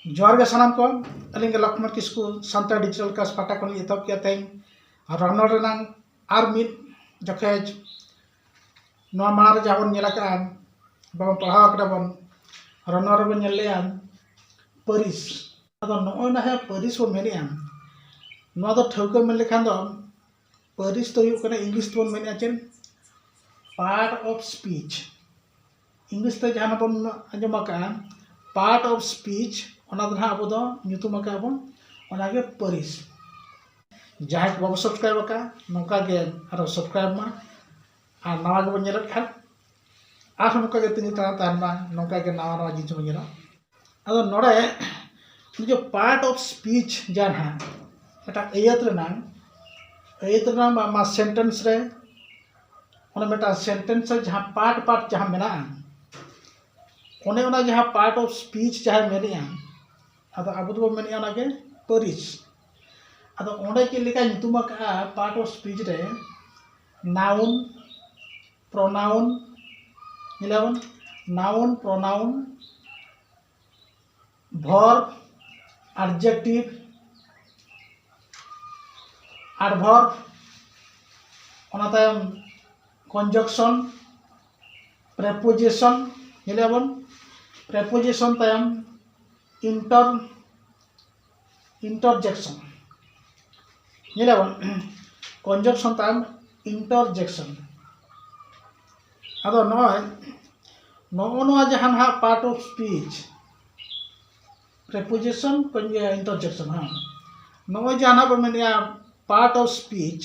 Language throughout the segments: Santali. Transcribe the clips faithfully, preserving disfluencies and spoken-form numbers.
ᱡᱚᱦᱟᱨ ᱜᱮ ᱥᱟᱱᱟᱢ ᱠᱚ᱾ ᱟᱹᱞᱤᱧ ᱜᱮ ᱞᱚᱠᱷᱢᱚᱱ ᱠᱤᱥᱠᱩ, ᱥᱟᱱᱛᱟᱲ ᱰᱤᱡᱤᱴᱟᱞ ᱠᱞᱟᱥ ᱯᱟᱦᱴᱟ ᱠᱷᱚᱱ ᱞᱤᱧ ᱮᱛᱚᱦᱚᱵ ᱠᱮᱫᱟ ᱛᱮᱦᱮᱧ ᱨᱚᱱᱚᱲ ᱨᱮᱱᱟᱝ ᱟᱨ ᱢᱤᱫ ᱡᱚᱠᱷᱮᱡ᱾ ᱱᱚᱣᱟ ᱢᱟᱲᱟᱝ ᱨᱮ ᱡᱟᱦᱟᱸ ᱵᱚᱱ ᱧᱮᱞ ᱟᱠᱟᱫᱼᱟ, ᱵᱟᱵᱚᱱ ᱯᱟᱲᱦᱟᱣ ᱟᱠᱟᱫᱟ ᱵᱚᱱ, ᱨᱚᱱᱚᱲ ᱨᱮᱵᱚᱱ ᱧᱮᱞ ᱞᱮᱜᱼᱟ ᱯᱟᱹᱨᱤᱥ᱾ ᱟᱫᱚ ᱱᱚᱜᱼᱚᱭ ᱱᱟ ᱦᱮᱸ ᱯᱟᱹᱨᱤᱥ ᱵᱚᱱ ᱢᱮᱱᱮᱜᱼᱟ, ᱱᱚᱣᱟ ᱫᱚ ᱴᱷᱟᱹᱣᱠᱟᱹ ᱢᱮᱱ ᱞᱮᱠᱷᱟᱱ ᱫᱚ ᱯᱟᱹᱨᱤᱥ ᱫᱚ ᱦᱩᱭᱩᱜ ᱠᱟᱱᱟ, ᱤᱝᱞᱤᱥ ᱛᱮᱵᱚᱱ ᱢᱮᱱᱮᱜᱼᱟ ᱪᱮᱫ? Part of speech. ᱤᱝᱞᱤᱥ ᱛᱮ ᱡᱟᱦᱟᱸ ᱵᱚᱱ ᱟᱸᱡᱚᱢ ᱟᱠᱟᱫᱼᱟ ᱯᱟᱨᱴ ᱚᱯᱷ ᱥᱯᱤᱪ, ᱚᱱᱟ ᱫᱚ ᱱᱟᱦᱟᱜ ᱟᱵᱚ ᱫᱚ ᱧᱩᱛᱩᱢ ᱟᱠᱟᱫᱼᱟ ᱵᱚᱱ ᱚᱱᱟᱜᱮ ᱯᱟᱹᱨᱤᱥ᱾ ᱡᱟᱦᱟᱸᱭ ᱠᱚ ᱵᱟᱵᱚ ᱥᱟᱵᱥᱠᱨᱟᱭᱤᱵ ᱟᱠᱟᱫᱼᱟ, ᱱᱚᱝᱠᱟ ᱜᱮ ᱟᱨᱚ ᱥᱟᱵᱥᱠᱨᱟᱭᱤᱵ ᱢᱟ᱾ ᱟᱨ ᱱᱟᱣᱟ ᱜᱮᱵᱚᱱ ᱧᱮᱞᱮᱫ ᱠᱷᱟᱱ ᱟᱨᱦᱚᱸ ᱱᱚᱝᱠᱟ ᱜᱮ ᱛᱤᱸᱜᱩ ᱛᱟᱲᱟᱢ ᱛᱟᱦᱮᱱ ᱢᱟ, ᱱᱚᱝᱠᱟ ᱜᱮ ᱱᱟᱣᱟ ᱱᱟᱣᱟ ᱡᱤᱱᱤᱥ ᱵᱚᱱ ᱧᱮᱞᱟ᱾ ᱟᱫᱚ ᱱᱚᱰᱮ ᱱᱤᱡᱮ ᱯᱟᱨᱴ ᱚᱯᱷ ᱥᱯᱤᱪ ᱡᱟᱦᱟᱸ ᱱᱟᱦᱟᱜ ᱢᱤᱫᱴᱟᱝ ᱟᱹᱭᱟᱹᱛ ᱨᱮᱱᱟᱝ, ᱟᱹᱭᱟᱹᱛ ᱨᱮᱱᱟᱝ ᱵᱟ ᱥᱮᱱᱴᱮᱱᱥ ᱨᱮ, ᱚᱱᱟ ᱢᱤᱫᱴᱟᱝ ᱥᱮᱱᱴᱮᱱᱥ ᱨᱮ ᱡᱟᱦᱟᱸ ᱯᱟᱨᱴ ᱯᱟᱨᱴ ᱡᱟᱦᱟᱸ ᱢᱮᱱᱟᱜᱼᱟ, ᱚᱱᱮ ᱚᱱᱟ ᱡᱟᱦᱟᱸ ᱯᱟᱨᱴ ᱚᱯᱷ ᱥᱯᱤᱪ ᱡᱟᱦᱟᱸᱭ ᱢᱮᱱᱮᱜᱼᱟ, ᱟᱫᱚ ᱟᱵᱚ ᱫᱚᱵᱚᱱ ᱢᱮᱱᱮᱜᱼᱟ ᱚᱱᱟᱜᱮ ᱯᱟᱹᱨᱤᱥ᱾ ᱟᱫᱚ ᱚᱸᱰᱮ ᱪᱮᱫ ᱞᱮᱠᱟ ᱧᱩᱛᱩᱢ ᱟᱠᱟᱫᱼᱟ ᱯᱟᱨᱴ ᱚᱯᱷ ᱥᱯᱤᱪ ᱨᱮ, ᱱᱟᱣᱩᱱ, ᱯᱨᱚᱱᱟᱣᱩᱱ, ᱧᱮᱞᱟᱵᱚᱱ ᱱᱟᱣᱩᱱ, ᱯᱨᱚᱱᱟᱣᱩᱱ, ᱵᱷᱚᱨᱵ, ᱟᱰᱡᱮᱠᱴᱤᱵᱷ, ᱟᱰᱵᱷᱚᱨᱵ, ᱚᱱᱟ ᱛᱟᱭᱚᱢ ᱠᱚᱱᱡᱟᱝᱥᱚᱱ, ᱯᱨᱮᱯᱳᱡᱤᱥᱚᱱ, ᱧᱮᱞᱮᱜᱼᱟ ᱵᱚᱱ ᱯᱨᱮᱯᱳᱡᱤᱥᱚᱱ ᱛᱟᱭᱚᱢ ᱤᱱᱴᱟᱨ ᱤᱱᱴᱟᱨᱡᱮᱠᱥᱚᱱ, ᱧᱮᱞᱮᱜᱼᱟ ᱵᱚᱱ ᱠᱚᱱᱡᱟᱝᱥᱚᱱ ᱛᱟᱭᱚᱢ ᱤᱱᱴᱟᱨᱡᱮᱠᱥᱚᱱ᱾ ᱟᱫᱚ ᱱᱚᱜᱼᱚᱭ ᱱᱚᱜᱼᱚ ᱱᱚᱣᱟ ᱡᱟᱦᱟᱸ ᱱᱟᱦᱟᱜ ᱯᱟᱨᱴ ᱚᱯᱷ ᱥᱯᱤᱪ, ᱯᱨᱮᱯᱳᱡᱤᱥᱚᱱ, ᱤᱱᱴᱟᱨᱡᱮᱠᱥᱚᱱ, ᱦᱮᱸ, ᱱᱚᱜᱼᱚᱭ ᱡᱟᱦᱟᱸ ᱱᱟᱦᱟᱜ ᱵᱚᱱ ᱢᱮᱱᱮᱜᱼᱟ ᱯᱟᱨᱴ ᱚᱯᱷ ᱥᱯᱤᱪ,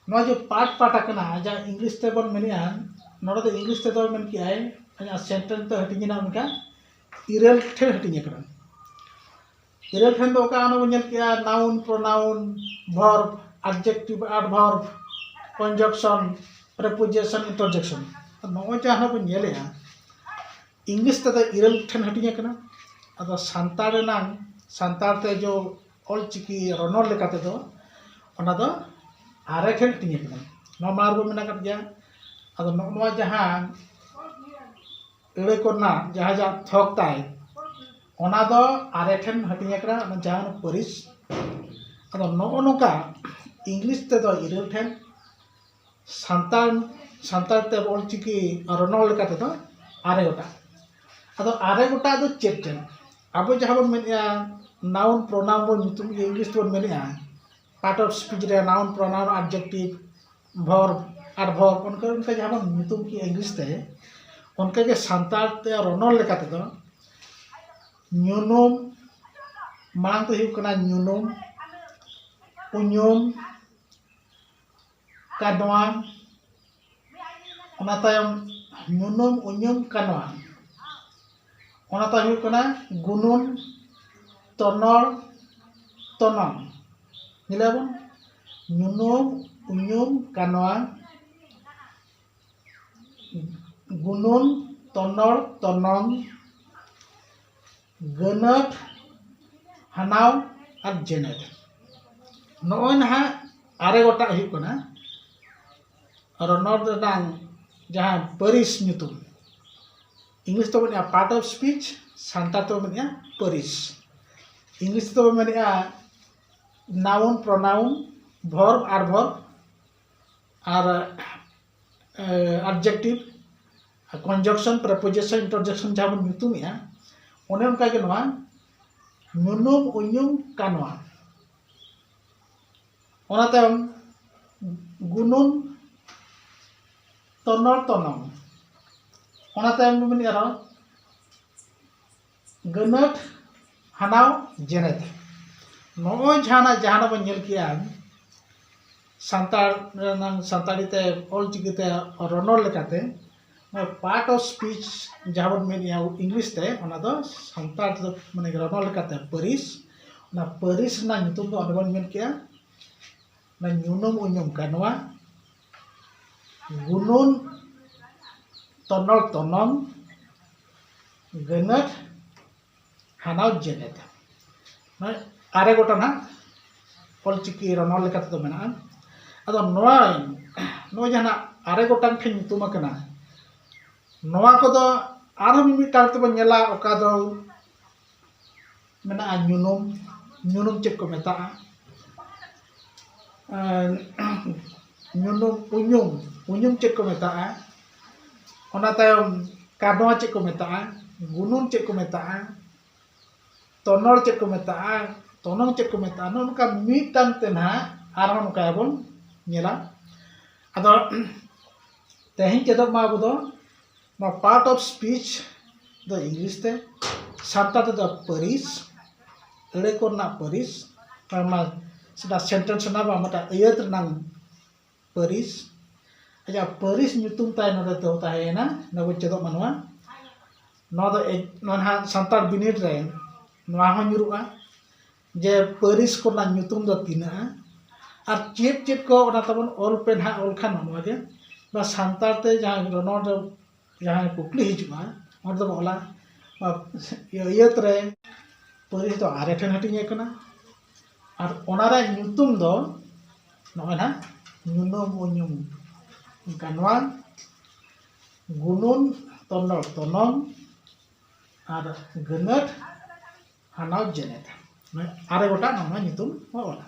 ᱱᱚᱣᱟ ᱡᱮ ᱯᱟᱨᱴ ᱯᱟᱨᱴ ᱟᱠᱟᱱᱟ, ᱡᱟᱦᱟᱸ ᱤᱝᱞᱤᱥ ᱛᱮᱵᱚᱱ ᱢᱮᱱᱮᱜᱼᱟ, ᱱᱚᱰᱮ ᱫᱚ ᱤᱝᱞᱤᱥ ᱛᱮᱫᱚ ᱢᱮᱱ ᱠᱮᱜᱼᱟᱭ ᱟᱭᱟᱜ ᱥᱮᱱᱴᱮᱱᱥ ᱫᱚ ᱦᱟᱹᱴᱤᱧ ᱮᱱᱟ ᱚᱱᱠᱟ ᱤᱨᱟᱹᱞ ᱴᱷᱮᱱ ᱦᱟᱹᱴᱤᱧ ᱟᱠᱟᱱᱟ᱾ ᱤᱨᱟᱹᱞ ᱴᱷᱮᱱ ᱫᱚ ᱚᱠᱟ ᱚᱱᱟ ᱵᱚᱱ ᱧᱮᱞ ᱠᱮᱜᱼᱟ, ᱱᱟᱣᱩᱱ, ᱯᱨᱚᱱᱟᱣᱩᱱ, ᱵᱷᱚᱨᱵ, ᱟᱰᱡᱮᱠᱴᱤᱵᱷ, ᱟᱰᱵᱷᱚᱨᱵ, ᱠᱚᱱᱡᱟᱝᱥᱚᱱ, ᱯᱨᱮᱯᱳᱡᱤᱥᱚᱱ, ᱤᱱᱴᱟᱨᱡᱮᱠᱥᱚᱱ᱾ ᱱᱚᱜᱼᱚᱭ ᱡᱟᱦᱟᱸ ᱵᱚᱱ ᱧᱮᱞᱮᱜᱼᱟ, ᱤᱝᱞᱤᱥ ᱛᱮᱫᱚ ᱤᱨᱟᱹᱞ ᱴᱷᱮᱱ ᱦᱟᱹᱴᱤᱧ ᱟᱠᱟᱱᱟ᱾ ᱟᱫᱚ ᱥᱟᱱᱛᱟᱲ ᱨᱮᱱᱟᱝ, ᱥᱟᱱᱛᱟᱲ ᱛᱮ ᱡᱚ ᱚᱞᱪᱤᱠᱤ ᱨᱚᱱᱚᱲ ᱞᱮᱠᱟ ᱛᱮᱫᱚ ᱚᱱᱟ ᱫᱚ ᱟᱨᱮ ᱴᱷᱮᱱ ᱦᱟᱹᱴᱤᱧ ᱟᱠᱟᱱᱟ᱾ ᱱᱚᱣᱟ ᱢᱟᱲᱟᱝ ᱨᱮᱵᱚᱱ ᱢᱮᱱ ᱟᱠᱟᱫ ᱜᱮᱭᱟ᱾ ᱟᱫᱚ ᱱᱚᱜᱼᱚ ᱱᱚᱣᱟ ᱡᱟᱦᱟᱸ ᱟᱹᱲᱟᱹ ᱠᱚᱨᱮᱱᱟᱜ ᱡᱟᱦᱟᱸ ᱡᱟᱦᱟᱸ ᱛᱷᱚᱠ ᱛᱟᱭ, ᱚᱱᱟ ᱫᱚ ᱟᱨᱮ ᱴᱷᱮᱱ ᱦᱟᱹᱴᱤᱧ ᱟᱠᱟᱱᱟ, ᱚᱱᱟ ᱡᱟᱦᱟᱸ ᱯᱟᱹᱨᱤᱥ᱾ ᱟᱫᱚ ᱱᱚᱜᱼᱚ ᱱᱚᱝᱠᱟ ᱤᱝᱞᱤᱥ ᱛᱮᱫᱚ ᱤᱨᱟᱹᱞ ᱴᱷᱮᱱ, ᱥᱟᱱᱛᱟᱲ, ᱥᱟᱱᱛᱟᱲ ᱛᱮ ᱚᱞᱪᱤᱠᱤ ᱨᱚᱱᱚᱲ ᱞᱮᱠᱟ ᱛᱮᱫᱚ ᱟᱨᱮ ᱜᱚᱴᱟᱝ᱾ ᱟᱫᱚ ᱟᱨᱮ ᱜᱚᱴᱟᱝ ᱫᱚ ᱪᱮᱫ ᱪᱮᱫ? ᱟᱵᱚ ᱡᱟᱦᱟᱸ ᱵᱚᱱ ᱢᱮᱱᱮᱫᱼᱟ, ᱱᱟᱣᱩᱱ ᱯᱨᱚᱱᱟᱣᱩᱱ ᱵᱚᱱ ᱧᱩᱛᱩᱢ, ᱤᱝᱞᱤᱥ ᱛᱮᱵᱚᱱ ᱢᱮᱱᱮᱫᱼᱟ, ᱯᱟᱨᱴ ᱚᱯᱷ ᱥᱯᱤᱪ ᱨᱮ ᱱᱟᱣᱩᱱ ᱯᱨᱚᱱᱟᱣᱩᱱ ᱟᱰᱡᱮᱠᱴᱤᱵᱷ ᱵᱷᱚᱨᱵ ᱟᱨ ᱵᱷᱚᱨᱵ ᱚᱱᱠᱟ ᱚᱱᱠᱟ ᱡᱟᱦᱟᱸ ᱵᱚᱱ ᱧᱩᱛᱩᱢ ᱠᱮᱫᱼᱟ ᱤᱝᱞᱤᱥ ᱛᱮ, ᱚᱱᱠᱟᱜᱮ ᱥᱟᱱᱛᱟᱲ ᱛᱮ ᱨᱚᱱᱚᱲ ᱞᱮᱠᱟ ᱛᱮᱫᱚ ᱧᱩᱱᱩᱢ, ᱢᱟᱲᱟᱝ ᱛᱮ ᱦᱩᱭᱩᱜ ᱠᱟᱱᱟ ᱧᱩᱱᱩᱢ, ᱩᱧᱩᱢ, ᱠᱟᱰᱣᱟ, ᱚᱱᱟ ᱛᱟᱭᱚᱢ ᱧᱩᱱᱩᱢ, ᱩᱧᱩᱢ, ᱠᱟᱱᱣᱟ᱾ ᱚᱱᱟ ᱛᱟᱭᱚᱢ ᱦᱩᱭᱩᱜ ᱠᱟᱱᱟ ᱜᱩᱱᱩᱱ, ᱛᱚᱱᱚᱲ, ᱛᱚᱱᱚᱝ᱾ ᱧᱮᱞᱟᱵᱚᱱ, ᱧᱩᱱᱩᱢ, ᱩᱧᱩᱢ, ᱠᱟᱱᱣᱟ, ᱜᱩᱱᱩᱱ, ᱛᱚᱱᱚᱲ, ᱛᱚᱱᱚᱝ, ᱜᱟᱹᱱᱟᱹᱴ, ᱦᱟᱱᱟᱣ ᱟᱨ ᱡᱮᱱᱮᱴ᱾ ᱱᱚᱜᱼᱚᱭ ᱱᱟᱦᱟᱜ ᱟᱨᱮ ᱜᱚᱴᱟᱝ ᱦᱩᱭᱩᱜ ᱠᱟᱱᱟ ᱨᱚᱱᱚᱲ ᱨᱮᱱᱟᱝ ᱡᱟᱦᱟᱸ ᱯᱟᱹᱨᱤᱥ ᱧᱩᱛᱩᱢ᱾ ᱤᱝᱞᱤᱥ ᱛᱮᱵᱚ ᱢᱮᱱᱮᱫᱼᱟ ᱯᱟᱨᱴ ᱚᱯᱷ ᱥᱯᱤᱪ, ᱥᱟᱱᱛᱟᱲ ᱛᱮᱵᱚ ᱢᱮᱱᱮᱫᱼᱟ ᱯᱟᱹᱨᱤᱥ᱾ ᱤᱝᱞᱤᱥ ᱛᱮᱵᱚ ᱢᱮᱱᱮᱫᱼᱟ ᱱᱟᱣᱩᱱ, ᱯᱨᱚᱱᱟᱣᱩᱱ, ᱵᱷᱚᱨᱵ ᱟᱨ ᱵᱷᱚᱨᱵ, ᱟᱨ ᱟᱰᱡᱮᱠᱴᱤᱵᱷ, ᱠᱚᱱᱡᱟᱝᱥᱚᱱ, ᱯᱨᱮᱯᱳᱡᱤᱥᱚᱱ, ᱤᱱᱴᱟᱨᱡᱮᱠᱥᱚᱱ ᱡᱟᱦᱟᱸ ᱵᱚᱱ ᱧᱩᱛᱩᱢᱮᱫᱼᱟ, ᱚᱱᱮ ᱚᱱᱠᱟᱜᱮ ᱱᱚᱣᱟ ᱧᱩᱱᱩᱢ, ᱩᱧᱩᱢ, ᱠᱟᱱᱣᱟ᱾ ᱚᱱᱟ ᱛᱟᱭᱚᱢ ᱜᱩᱱᱩᱱ, ᱛᱚᱱᱚᱲ, ᱛᱚᱱᱚᱝ᱾ ᱚᱱᱟ ᱛᱟᱭᱚᱢ ᱵᱚᱱ ᱢᱮᱱᱮᱫᱼᱟ ᱟᱨᱚ ᱜᱟᱹᱱᱟᱹᱴ, ᱦᱟᱱᱟᱣ, ᱡᱮᱱᱮᱛ᱾ ᱱᱚᱜᱼᱚᱭ ᱡᱟᱦᱟᱱᱟᱜ, ᱡᱟᱦᱟᱱᱟᱜ ᱵᱚᱱ ᱧᱮᱞ ᱠᱮᱜᱼᱟ ᱥᱟᱱᱛᱟᱲ ᱨᱮᱱᱟᱝ, ᱥᱟᱱᱛᱟᱲᱤ ᱛᱮ, ᱚᱞᱪᱤᱠᱤ ᱛᱮ ᱨᱚᱱᱚᱲ ᱞᱮᱠᱟᱛᱮ, ᱱᱚᱣᱟ ᱯᱟᱨᱴ ᱚᱯᱷ ᱥᱯᱤᱪ ᱡᱟᱦᱟᱸ ᱵᱚᱱ ᱢᱮᱱᱮᱫᱼᱟ ᱤᱝᱞᱤᱥ ᱛᱮ, ᱚᱱᱟ ᱫᱚ ᱥᱟᱱᱛᱟᱲ ᱛᱮᱫᱚ ᱢᱟᱱᱮ ᱨᱚᱱᱚᱲ ᱞᱮᱠᱟᱛᱮ ᱯᱟᱹᱨᱤᱥ᱾ ᱚᱱᱟ ᱯᱟᱹᱨᱤᱥ ᱨᱮᱱᱟᱜ ᱧᱩᱛᱩᱢ ᱫᱚ ᱚᱸᱰᱮ ᱵᱚᱱ ᱢᱮᱱ ᱠᱮᱜᱼᱟ, ᱚᱱᱟ ᱧᱩᱱᱩᱢ ᱩᱧᱩᱢ ᱠᱟᱱᱣᱟ, ᱜᱩᱱᱩᱱ ᱛᱚᱱᱚᱞ ᱛᱚᱱᱚᱝ, ᱜᱟᱹᱱᱟᱹᱴ ᱦᱟᱱᱟᱣ ᱡᱮᱱᱮᱛ᱾ ᱱᱚᱜᱼᱚᱭ ᱟᱨᱮ ᱜᱚᱴᱟᱝ ᱦᱟᱸᱜ ᱚᱞᱪᱤᱠᱤ ᱨᱚᱱᱚᱲ ᱞᱮᱠᱟ ᱛᱮᱫᱚ ᱢᱮᱱᱟᱜᱼᱟ᱾ ᱟᱫᱚ ᱱᱚᱣᱟ, ᱱᱚᱜᱼᱚᱭ ᱡᱟᱦᱟᱸ ᱱᱟᱜ ᱟᱨᱮ ᱜᱚᱴᱟᱝ ᱴᱷᱮᱱ ᱧᱩᱛᱩᱢ ᱟᱠᱟᱱᱟ, ᱱᱚᱣᱟ ᱠᱚᱫᱚ ᱟᱨᱦᱚᱸ ᱢᱤᱢᱤᱫᱴᱟᱝ ᱛᱮᱵᱚᱱ ᱧᱮᱞᱟ, ᱚᱠᱟ ᱫᱚ ᱢᱮᱱᱟᱜᱼᱟ ᱧᱩᱱᱩᱢ᱾ ᱧᱩᱱᱩᱢ ᱪᱮᱫ ᱠᱚ ᱢᱮᱛᱟᱜᱼᱟ? ᱟᱨ ᱧᱩᱱᱩᱢ, ᱩᱧᱩᱢ, ᱩᱧᱩᱢ ᱪᱮᱫ ᱠᱚ ᱢᱮᱛᱟᱜᱼᱟ? ᱚᱱᱟ ᱛᱟᱭᱚᱢ ᱠᱟᱰᱚ ᱪᱮᱫ ᱠᱚ ᱢᱮᱛᱟᱜᱼᱟ? ᱜᱩᱱᱩᱱ ᱪᱮᱫ ᱠᱚ ᱢᱮᱛᱟᱜᱼᱟ? ᱛᱚᱱᱚᱲ ᱪᱮᱫ ᱠᱚ ᱢᱮᱛᱟᱜᱼᱟ? ᱛᱚᱱᱚᱝ ᱪᱮᱫ ᱠᱚ ᱢᱮᱛᱟᱜᱼᱟ? ᱱᱚᱜᱼᱚ ᱱᱚᱝᱠᱟ ᱢᱤᱫᱴᱟᱝ ᱛᱮ ᱱᱟᱦᱟᱜ ᱟᱨᱦᱚᱸ ᱱᱚᱝᱠᱟ ᱵᱚᱱ ᱧᱮᱞᱟ᱾ ᱟᱫᱚ ᱛᱮᱦᱮᱧ ᱪᱮᱫᱚᱜ ᱢᱟ ᱟᱵᱚ ᱫᱚ ᱱᱚᱣᱟ part of speech ᱫᱚ ᱤᱝᱞᱤᱥ ᱛᱮ, ᱥᱟᱱᱛᱟᱲ ᱛᱮᱫᱚ ᱯᱟᱹᱨᱤᱥ, ᱟᱹᱲᱟᱹ ᱠᱚ ᱨᱮᱱᱟᱜ ᱯᱟᱹᱨᱤᱥ, ᱛᱟᱨ ᱢᱟ ᱥᱮᱴᱟ ᱥᱮᱱᱴᱮᱱᱥ ᱨᱮᱱᱟᱜ ᱵᱟᱝ, ᱢᱤᱫᱴᱟᱝ ᱟᱹᱭᱟᱹᱛ ᱨᱮᱱᱟᱜ ᱯᱟᱹᱨᱤᱥ᱾ ᱟᱪᱪᱷᱟ, ᱯᱟᱹᱨᱤᱥ ᱧᱩᱛᱩᱢ ᱛᱟᱭ ᱱᱚᱰᱮ ᱫᱚ ᱛᱟᱦᱮᱸᱭᱮᱱᱟ, ᱱᱚᱣᱟ ᱵᱚᱱ ᱪᱮᱫᱚᱜ ᱢᱟ ᱱᱚᱣᱟ᱾ ᱱᱚᱣᱟ ᱫᱚ ᱮᱡ-, ᱱᱚᱣᱟ ᱱᱟᱦᱟᱜ ᱥᱟᱱᱛᱟᱲ ᱵᱤᱱᱤᱰ ᱨᱮ ᱱᱚᱣᱟ ᱦᱚᱸ ᱧᱩᱨᱩᱜᱼᱟ ᱡᱮ ᱯᱟᱹᱨᱤᱥ ᱠᱚᱨᱮᱱᱟᱜ ᱧᱩᱛᱩᱢ ᱫᱚ ᱛᱤᱱᱟᱹᱜᱼᱟ ᱟᱨ ᱪᱮᱫ ᱪᱮᱫ ᱠᱚ ᱚᱱᱟ ᱛᱟᱵᱚᱱ ᱚᱞ ᱯᱮ ᱱᱟᱦᱟᱜ, ᱚᱞ ᱠᱷᱟᱱ ᱱᱚᱣᱟ ᱜᱮ ᱱᱚᱣᱟ ᱥᱟᱱᱛᱟᱲ ᱛᱮ ᱡᱟᱦᱟᱸ ᱨᱚᱱᱚᱲ ᱨᱮ ᱡᱟᱦᱟᱸ ᱠᱩᱠᱞᱤ ᱦᱤᱡᱩᱜᱼᱟ, ᱚᱸᱰᱮ ᱫᱚᱵᱚ ᱚᱞᱟ, ᱤᱭᱟᱹ, ᱟᱹᱭᱟᱹᱛ ᱨᱮ ᱯᱟᱹᱨᱤᱥ ᱫᱚ ᱟᱨᱮ ᱴᱷᱮᱱ ᱦᱟᱹᱴᱤᱧ ᱟᱠᱟᱱᱟ᱾ ᱟᱨ ᱚᱱᱟ ᱨᱮᱭᱟᱜ ᱧᱩᱛᱩᱢ ᱫᱚ ᱱᱚᱜᱼᱚᱭ ᱱᱟᱦᱟᱜ ᱧᱩᱱᱩᱢ ᱩᱧᱩᱢ᱾ ᱮᱱᱠᱷᱟᱱ ᱱᱚᱣᱟ ᱜᱩᱱᱩᱱ, ᱛᱚᱱᱚᱲ ᱛᱚᱱᱚᱝ, ᱟᱨ ᱜᱟᱹᱱᱟᱹᱴ ᱦᱟᱱᱟᱣ ᱡᱮᱱᱮᱴ, ᱟᱨᱮ ᱜᱚᱴᱟᱝ ᱱᱚᱣᱟ ᱧᱩᱛᱩᱢ ᱵᱚ ᱚᱞᱟ᱾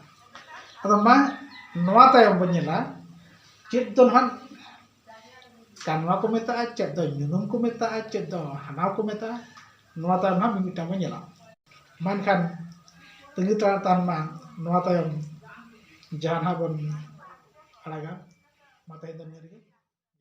ᱟᱫᱚ ᱢᱟ ᱱᱚᱣᱟ ᱛᱟᱭᱚᱢ ᱵᱚᱱ ᱧᱮᱞᱟ ᱪᱮᱫ ᱫᱚ ᱱᱟᱦᱟᱜ ᱠᱟᱱᱣᱟ ᱠᱚ ᱢᱮᱛᱟᱜᱼᱟ, ᱪᱮᱫ ᱫᱚ ᱧᱩᱱᱩᱢ ᱠᱚ ᱢᱮᱛᱟᱜᱼᱟ, ᱪᱮᱫ ᱫᱚ ᱦᱟᱱᱟᱣ ᱠᱚ ᱢᱮᱛᱟᱜᱼᱟ᱾ ᱱᱚᱣᱟ ᱛᱟᱭᱚᱢ ᱱᱟᱦᱟᱜ ᱢᱤᱢᱤᱫᱴᱟᱝ ᱵᱚᱱ ᱧᱮᱞᱟ᱾ ᱢᱟ ᱮᱱᱠᱷᱟᱱ ᱛᱟᱺᱜᱤ ᱛᱟᱲᱟᱜ ᱛᱟᱦᱮᱱ ᱢᱟ ᱱᱚᱣᱟ ᱛᱟᱭᱚᱢ ᱡᱟᱦᱟᱸ ᱱᱟᱦᱟᱜ ᱵᱚᱱ ᱟᱲᱟᱜᱟ᱾ ᱢᱟ ᱛᱮᱦᱮᱧ ᱫᱚ ᱱᱤᱭᱟᱹ ᱨᱮᱜᱮ᱾